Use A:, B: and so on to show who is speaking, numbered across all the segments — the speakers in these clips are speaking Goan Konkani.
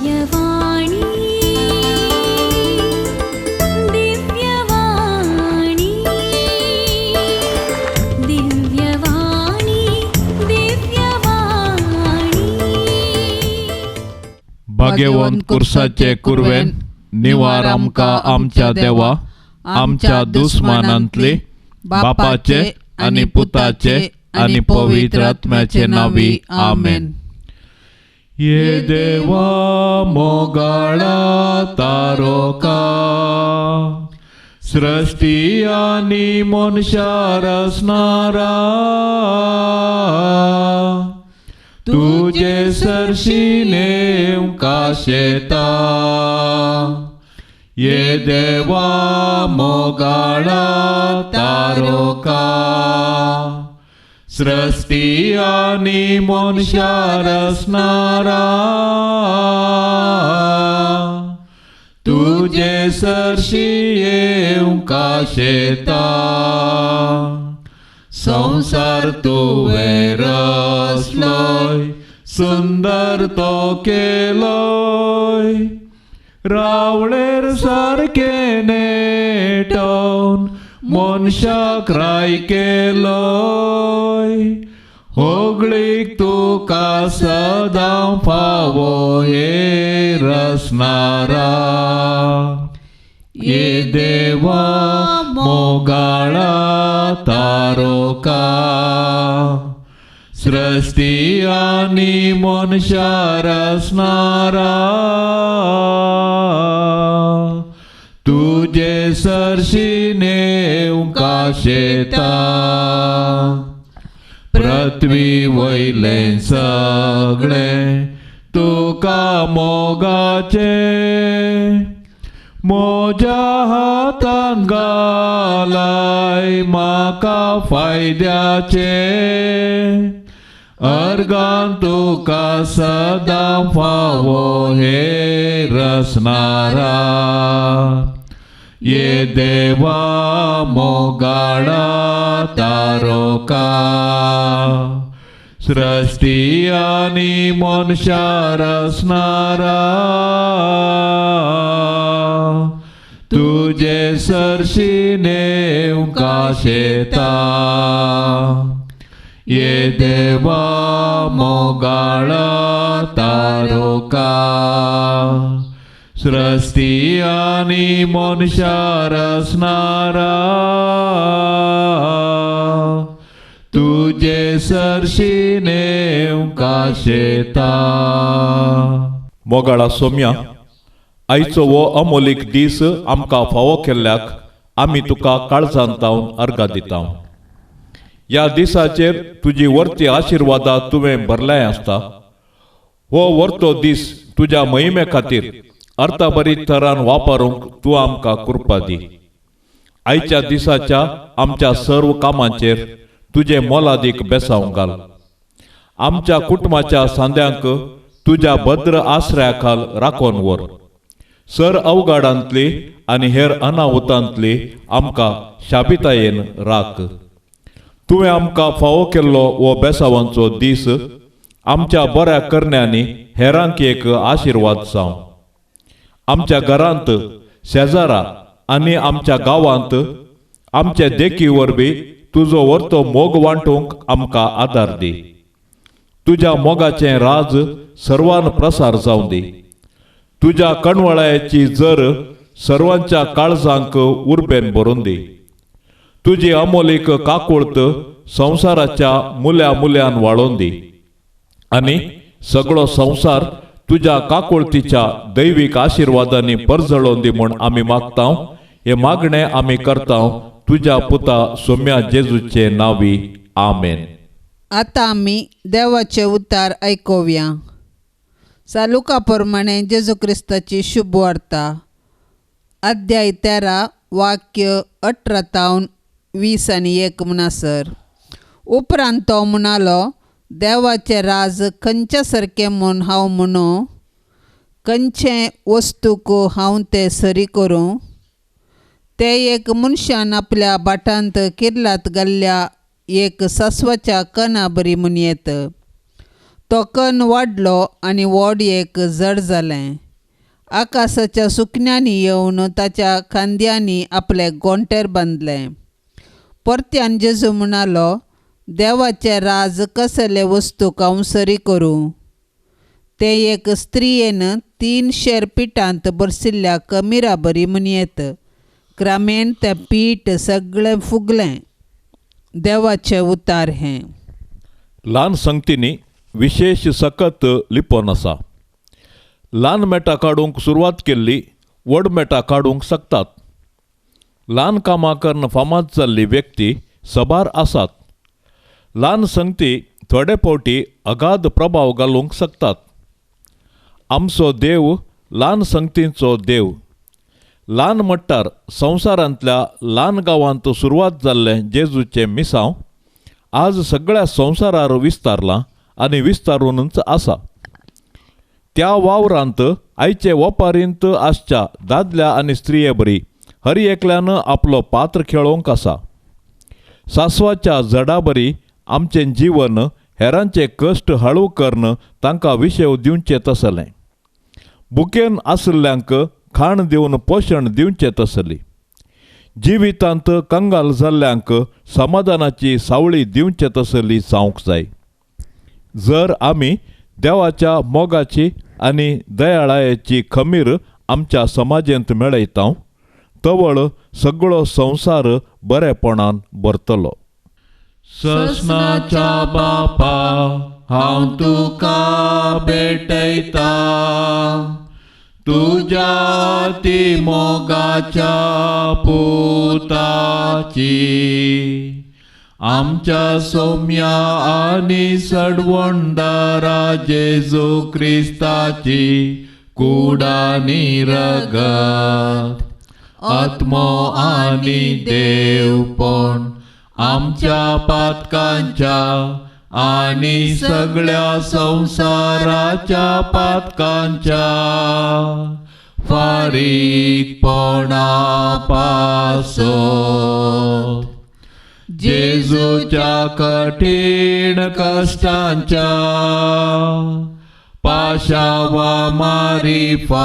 A: दिव्यवाणी, दिव्यवाणी, दिव्यवाणी, दिव्यवाणी.
B: भाग्यवंत कुर्साचे कुरवेन निवार आमकां आमच्या देवा आमच्या दुस्मानांतली बापाचे आनी पुताचे आनी पवित्र आत्म्याचे नावी आमेन. ये देवा मोगाळा तारोका सृष्टी आनी मनशा रचणारा तुजे सरशीने काशेता ये देवा मोगाळा तारोका सृष्टी आनी मनशा रचणारा तुजे सरशी येवंक शेता संवसार तुवें रचलोय सुंदर तो केलोय रावळेर सारकें नेटोवन मनशाक राय केलोय होगळीक तुका सदां फावो हे रचणारा ये देवा मोगाळा तारोका सृष्टी आनी मनशा रचणारा तुजे सरशीने शेता पृथ्वी वयलें सगळें तुका मोगाचें म्हज्या हातान घालाय म्हाका फायद्याचें अर्गान तुका सदां फावो हे रचणारा ये देवा मोगाळा तारोका सृष्टी आनी मनशा रचणारा तुजे सरशीने शेता ये देवा मोगाळा तारोका सृष्टी आनी मनशा रचणारा तुजे सरशीने शेता. मोगाळा सोम्या, आयचो हो अमोलीक दीस आमकां फावो केल्ल्याक आमी तुका काळजान तावन अर्गां दिता. ह्या दिसाचेर तुजी वर्ती आशिर्वादां तुवें भरल्याय आसता. हो वर्तो दीस तुज्या महिमे खातीर अर्थाभरीत थरान वापरूंक तूं आमकां कृपा दी. आयच्या दिसाच्या आमच्या सर्व कामांचेर तुजें मोलादीक बेसांव घाल. आमच्या कुटुंबाच्या सांद्यांक तुज्या भद्र आसऱ्या खाल राखोन व्हर. सर अवघाडांतली आनी हेर अनाहुतांतली आमकां शाबितायेन राख. तुवें आमकां फावो केल्लो हो बेसावांचो दीस आमच्या बऱ्या करण्यांनी हेरांक एक आशिर्वाद जावं. आमच्या घरांत, शेजारा आनी आमच्या गांवांत आमचे देखी वरवीं तुजो वर्तो मोग वांटूंक आमकां आदार दी. तुज्या मोगाचें राज सर्वान प्रसार जावं दी. तुज्या कणवळायेची जर सर्वांच्या काळजांक उर्बेन भरून दी. तुजी अमोलीक काकुळत संवसाराच्या मुल्या मुल्यान वाळोवन दी आनी सगळो संवसार तुज्या काकुळतीच्या दैवीक आशिर्वादांनी परजळोवन दी म्हूण आमी मागता. हे मागणें आमी करता तुज्या पुता सोम्या जेजूचे नावी, आमेन.
C: आतां आमी देवाचे उतार आयकुया. सालुका प्रमाणे जेजू क्रिस्ताची शुभ वार्ता, अध्याय 13, वाक्य 18 तावन 20 आनी 1 म्हणसर. उपरांत तो म्हणालो, देवाचें राज खंयच्या सारकें म्हूण हांव म्हणू? खंयचे वस्तूक हांव तें सरी करूं? ते एक मनशान आपल्या भाटांत किर्लात घाल्ल्या एक सासवाच्या कणा बरी म्हूण येत. तो कन्न वाडलो आनी व्हड एक जड जालें. आकाशाच्या सुकण्यांनी येवन ताच्या खांद्यांनी आपले गोंटेर बांदले. परत्यान जेजू म्हणालो, देवाचें राज कसले वस्तूक हांव सरी करूं? तें एक स्त्रियेन 3 शेर पिठांत बरसिल्ल्या कमिरा बरी म्हणयेत. क्रमेण तें पीठ सगळें फुगलें. देवाचें उतार हें.
B: ल्हान संगतींनी विशेश सकत लिपोवन आसा. ल्हान मेटां काडूंक सुरवात केल्ली व्हड मेटां काडूंक शकतात. ल्हान कामां करून फामाद जाल्ली व्यक्ती सबार आसात. ल्हान संगती थोडे फावटी अगाध प्रभाव घालूंक शकतात. आमचो देव ल्हान संगतींचो देव. ल्हान मट्टार संवसारांतल्या ल्हान गांवांत सुरवात जाल्लें जेजूचें मिसांव आज सगळ्या संवसारार विस्तारलां आनी विस्तारूनच आसा. त्या वावरांत आयचे वपारींत आसच्या दादल्या आनी स्त्रिये बरी हर एकल्यान आपलो पात्र खेळोवंक आसा. सासवाच्या झडा बरी आमचें जीवन हेरांचे कश्ट हळू करून तांकां विशेव दिवचें तसलें. बुकेन आशिल्ल्यांक खाण दिवन पोशण दिवचें तसली. जिवितांत कंगाल जाल्ल्यांक समाधानाची सावळी दिवचें तसली जावंक जाय. जर आमी देवाच्या मोगाची आनी दयाळायेची खमीर आमच्या समाजेंत मेळयता तवळ सगळो संवसार बरेपणान भरतलो.
D: ससनाच्या बापा हांव तुका भेटयता, तुज्या ती मोगाच्या पुताची, आमच्या सोम्या आनी सडवणदारा जेजू क्रिस्ताची कुडानी रगत, आत्मो आनी देवपण आमच्या पातकांच्या आनी सगळ्या संवसाराच्या पातकांच्या फारीकपणा पासत, जेजूच्या कठीण कश्टांच्या पाशावा मारिफात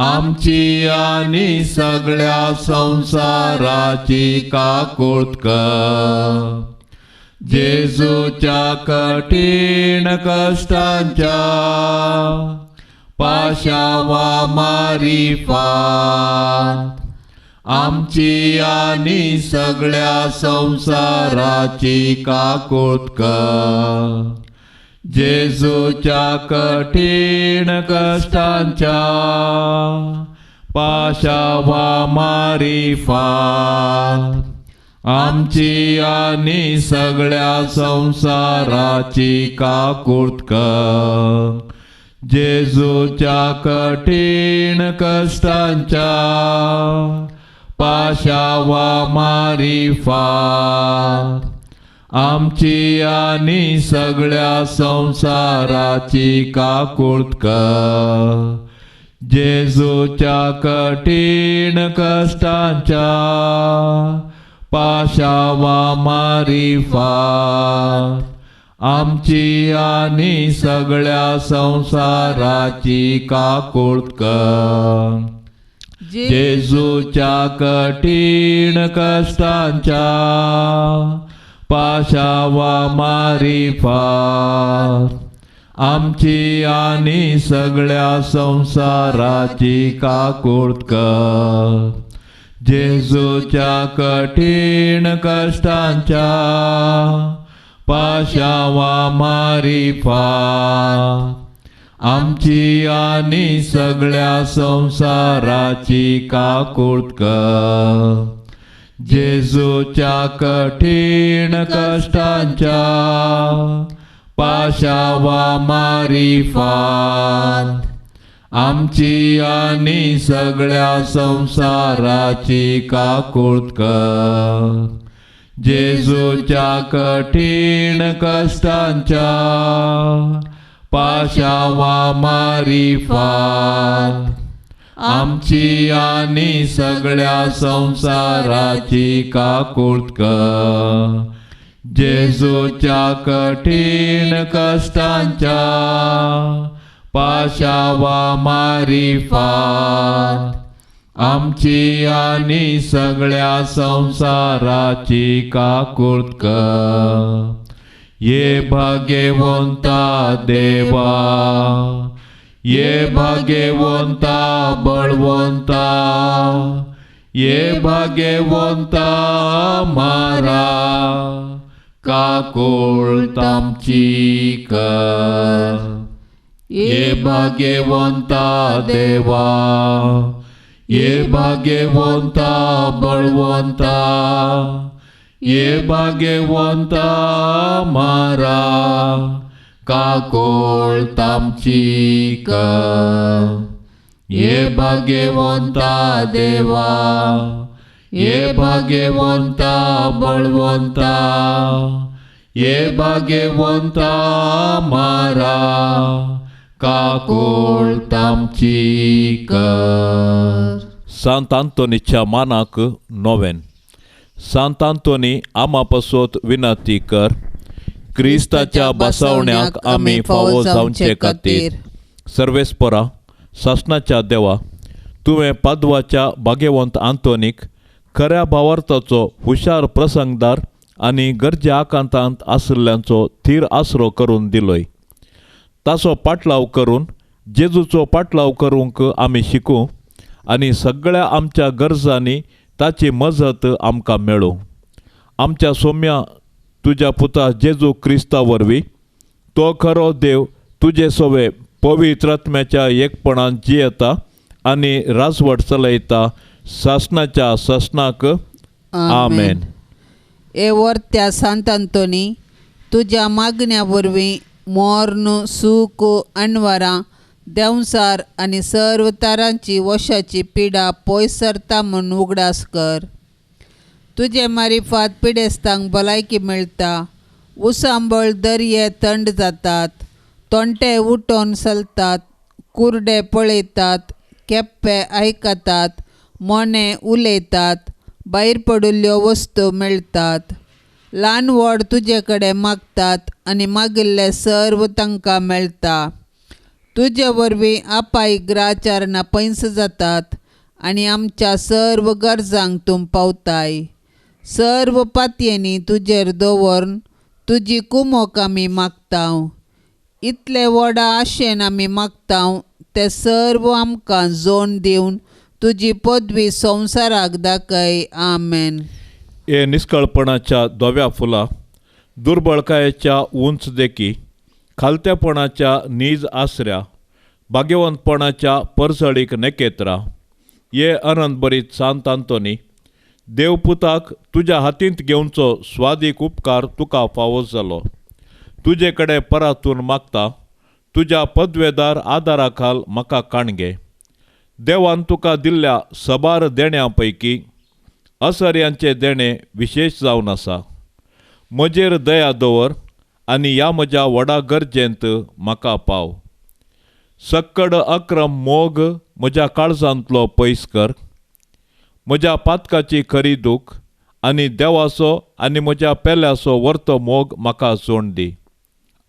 D: आमची आनी सगळ्या संवसाराची काकूळत कर. जेजूच्या कठीण कश्टांच्या पाशावा मारिफात आमची आनी सगळ्या संवसाराची काकूळत कर. जेजूच्या कठीण कश्टांच्या पाशावा मारिफात आमची आनी सगळ्या संवसाराची काकूळत कर. जेजूच्या कठीण कश्टांच्या पाशावा मारिफात आमची आनी सगळ्या संवसाराची काकूळत कर. जेजूच्या कठीण कश्टांच्या पाशावा मारिफात आमची आनी सगळ्या संवसाराची काकूळत कर. जेजूच्या कठीण कश्टांच्या पाशावा मारिफात आमची आनी सगळ्या संवसाराची काकूळत कर. जेजूच्या कठीण कश्टांच्या पाशावा मारिफात आमची आनी सगळ्या संवसाराची काकूळत कर. जेजूच्या कठीण कश्टांच्या पाशावा मारिफात आमची आनी सगळ्या संवसाराची काकूळत कर. जेजूच्या कठीण कश्टांच्या पाशावा मारिफात आमची आनी सगळ्या संवसाराची काकूळत कर. जेजूच्या कठीण कश्टांच्या पाशावा मारिफात आमची आनी सगळ्या संवसाराची काकूत कर. ये भाग्यवंता देवा, ये भाग्यवंता बळवंता, ये भाग्यवंता मारा काकूत आमची कर. ये भाग्यवंता देवा, ये भाग्यवंता बळवंता, ये भाग्यवंता मारा काकूत आमची कर. ये भाग्यवंता देवा, ये भाग्यवंता बळवंता, ये भाग्यवंता मारा काकूत आमची कर.
B: सांत आंतोनीच्या मानाक नोवेन. सांत आंतोनी आमा पासत विनंती कर, क्रिस्ताच्या बसवण्याक आमी फावो जावचे खातीर. सर्वेस्परा सासणाच्या देवा, तुवें पादवाच्या भाग्यवंत आंतोनीक खऱ्या भावार्थाचो हुशार प्रसंगदार आनी गरजे आकांतांत आशिल्ल्यांचो थीर आसरो करून दिलोय. ताचो पाटलाव करून जेजूचो पाटलाव करूंक आमी शिकूं आनी सगळ्या आमच्या गरजांनी ताची मजत आमकां मेळूं. आमच्या सोम्या तुज्या पुता जेजू क्रिस्ता वरवीं तो खरो देव तुजे सोवे पवित्र आत्म्याच्या एकपणान जियेता आनी राजवट चलयता सासणाच्या सासणाक. आमेन.
C: ए वर्त्या सांत आंतोनी, तुज्या मागण्या वरवीं मोर्न सूख अणवरां देंवचार आनी सर्व तरांची वशाची पिडा पयस सरता म्हूण उगडास कर. तुजे मारिफात पिडेस्तांक भलायकी मेळटा, उसांबळ दर्ये थंड जातात, तोंटे उठोन चलतात, कुर्डे पळयतात, केप्पे आयकतात, मोने उलयतात, भायर पडिल्ल्यो वस्तू मेळटात. ल्हान व्हड तुजे कडेन मागतात आनी मागिल्लें सर्व तांकां मेळटा. तुजे वरवीं आपाय ग्राचारणां पयस जातात आनी आमच्या सर्व गरजांक तूं पावताय. सर्व पातयेंनी तुजेर दवरून तुजी कुमोक आमी मागता. इतले व्हडा आशेन आमी मागता ते सर्व आमकां जोण दिवन तुजी पदवी संवसाराक दाखय. आमेन.
B: हे निस्कळपणाच्या धव्या फुलां, दुर्बळकायेच्या उंच देखी, खालतेपणाच्या नीज आसऱ्या, भाग्यवंतपणाच्या परसळीक नेकेत्रा, हे अनंतभरीत सांत आंतोनी, देवपुताक तुज्या हातींत घेवचो स्वादीक उपकार तुका फावो जालो. तुजे कडेन परातून मागता, तुज्या पदवेदार आदारा खाल म्हाका काणगे. देवान तुका दिल्ल्या सबार देण्यां पैकी असर्यांचें देणें विशेश जावन आसा. म्हजेर दया दवर आनी ह्या म्हज्या व्हडा गरजेंत म्हाका पाव. सक्कड अक्रम मोग म्हज्या काळजांतलो पयस कर. म्हज्या पातकाची खरी दूख आनी देवाचो आनी म्हज्या पेल्याचो वर्तो मोग म्हाका जोण दी.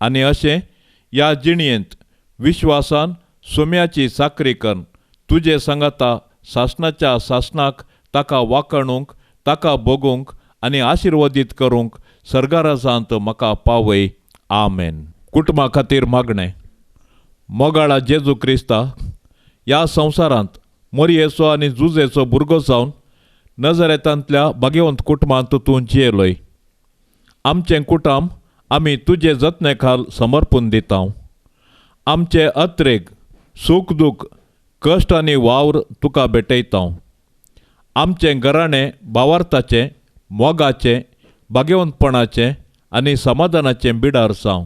B: आनी अशें ह्या जिणयेंत विश्वासान सुम्याची चाकरी करून तुजे सांगाता सासणाच्या सासणाक ताका वाखणूंक, ताका भोगूंक आनी आशिर्वादीत करूंक सर्गाराजांत म्हाका पावय. आमेन. कुटुंबा खातीर मागणें. मोगाळा जेजू क्रिस्ता, ह्या संवसारांत मोरयेचो आनी जुजेचो भुरगो जावन नजरेतांतल्या भाग्यवंत कुटुंबांत तूं जियेलोय. आमचें कुटुंब आमी तुजे जतने खाल समर्पून दिता. आमचे अत्रेग, सूख दूख, कश्ट आनी वावर तुका भेटयता. आमचें घराणें भावार्थाचें, मोगाचें, भाग्यवंतपणाचें आनी समाधानाचें बिडार जावं.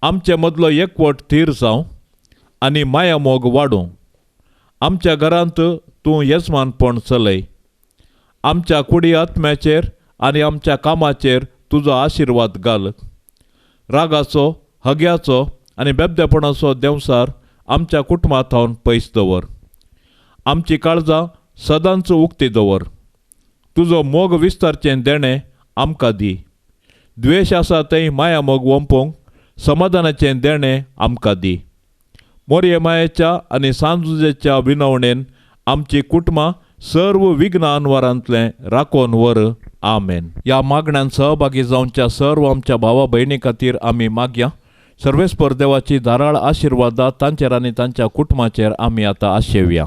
B: आमचे मदलो एकवट थीर जावं आनी मायामोग वाडूं. आमच्या घरांत तूं येजमानपण चलय. आमच्या कुडी आत्म्याचेर आनी आमच्या कामाचेर तुजो आशिर्वाद घाल. रागाचो, हग्याचो आनी बेबदेपणाचो देंवसार आमच्या कुटुंबा थावन पयस दवर. आमची काळजां सदांच उक्ती दवर. तुजो मोग विस्तारचें देणें आमकां दी. द्वेश आसा थंय माया मोग वंपोवंक समाधानाचें देणें आमकां दी. मोरये मायेच्या आनी सांजुजेच्या विनवणेन आमची कुटुंबां सर्व विघ्न अनवारांतलें राखोन व्हर. आमेन. ह्या मागण्यान सहभागी जावच्या सर्व आमच्या भावा भयणी खातीर आमी मागया. सर्वेस्पर देवाची धाराळ आशिर्वादा तांचेर आनी तांच्या कुटुंबाचेर आमी आतां आशेवया.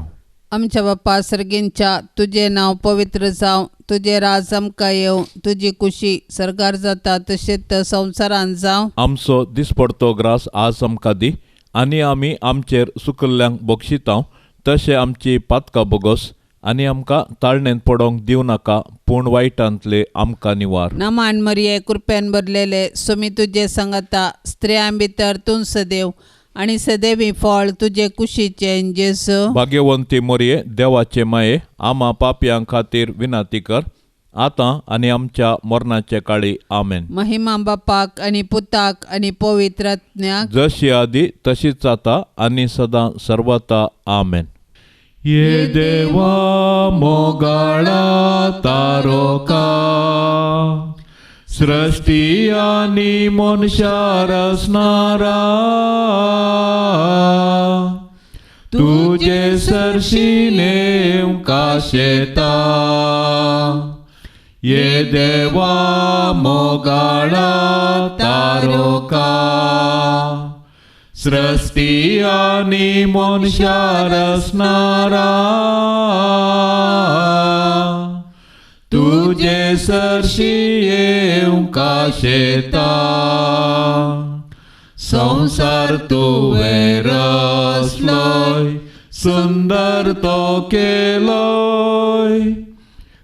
C: आमच्या बापा सर्गींच्या, तुजें नांव पवित्र जावं, तुजें राज आमकां येवं, तुजी कुशी सर्गार जाता तशेंच संवसारांत जावं.
B: आमचो दिसपडतो ग्रास आज आमकां दी आनी आमी आमचेर सुकल्ल्यांक बक्षितांव तशें आमची पातकां बोगस आनी आमकां ताळणेंत पडोवंक दिवं नाका, पूण वायटांतले आमकां निवार.
C: नमान मरिये, कृपेन भरलेले, सुमी तुजे सांगता, स्त्रियां भितर तूं सदैव आनी सदैवी फळ तुजे कुशीचें जेजू.
B: भाग्यवंती मोरये, देवाचे माये, आमा पापयां खातीर विनंती कर आतां आनी आमच्या मरणाचे काळी. आमेन.
C: महिमा बापाक आनी पुताक आनी पवित्र आत्म्याक,
B: जशी आदी तशीच आतां आनी सदां सर्वता. आमेन. ये देवा मोगाळा तारोका, सृष्टी आनी मनशा रचणारा, तुजे सरशी नेमका शेता. ये देवा मोगाळा तारोका, सृष्टी आनी मनशा रचणारा, तुजे सरशी येवंका शेता. संवसार तुवें रचलोय, सुंदर तो केलोय,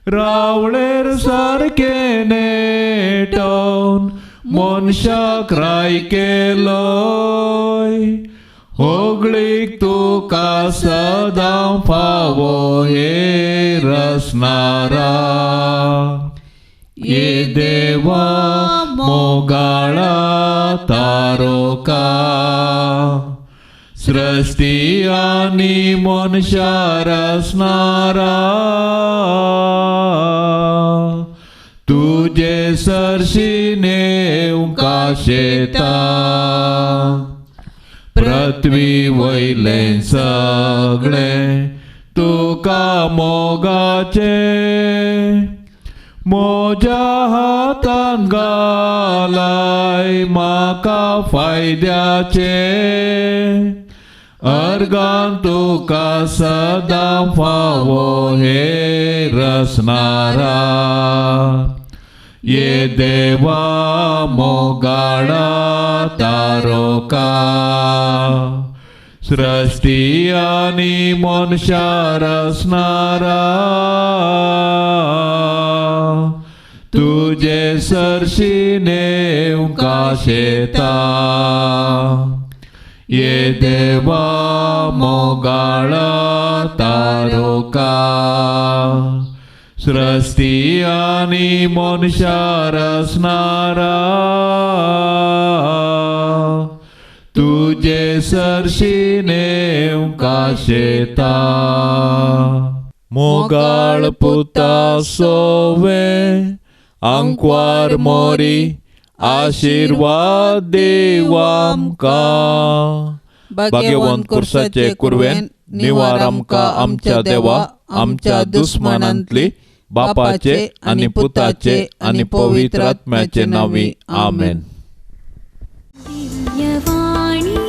B: रावळेर सारकें नेटोवन मनशाक राय केलोय. होगळीक तुका सदां फावो हे रचणारा. ये देवा मोगाळा तारोका, सृष्टी आनी मनशा रचणारा, तुजे सरशी नेमका शेता. पृथ्वी वयलें सगळें तुका मोगाचें, म्हज्या हातान घालाय म्हाका फायद्याचें, अर्गान तुका सदां फावो हे रचणारा. ये देवा मोगाळा तारोका, सृष्टी आनी मनशा रचणारा, तुजे सरशी नेमका शेता. ये देवा मोगाळा तारोका, सृष्टी आनी मनशा रचणारा, तुजे सरशी नेमका शेता. मोगाळ पुता सोवे आंकवार मोरी, आशिर्वाद देव आमकां. भाग्यवंत कुर्साचे कुरवेन निवार आमकां आमच्या देवा, आमच्या दुस्मानांतली, बापाचे आनी पुताचे आनी पवित्र आत्म्याचे नांवी. आमेन.
A: दिव्यवाणी.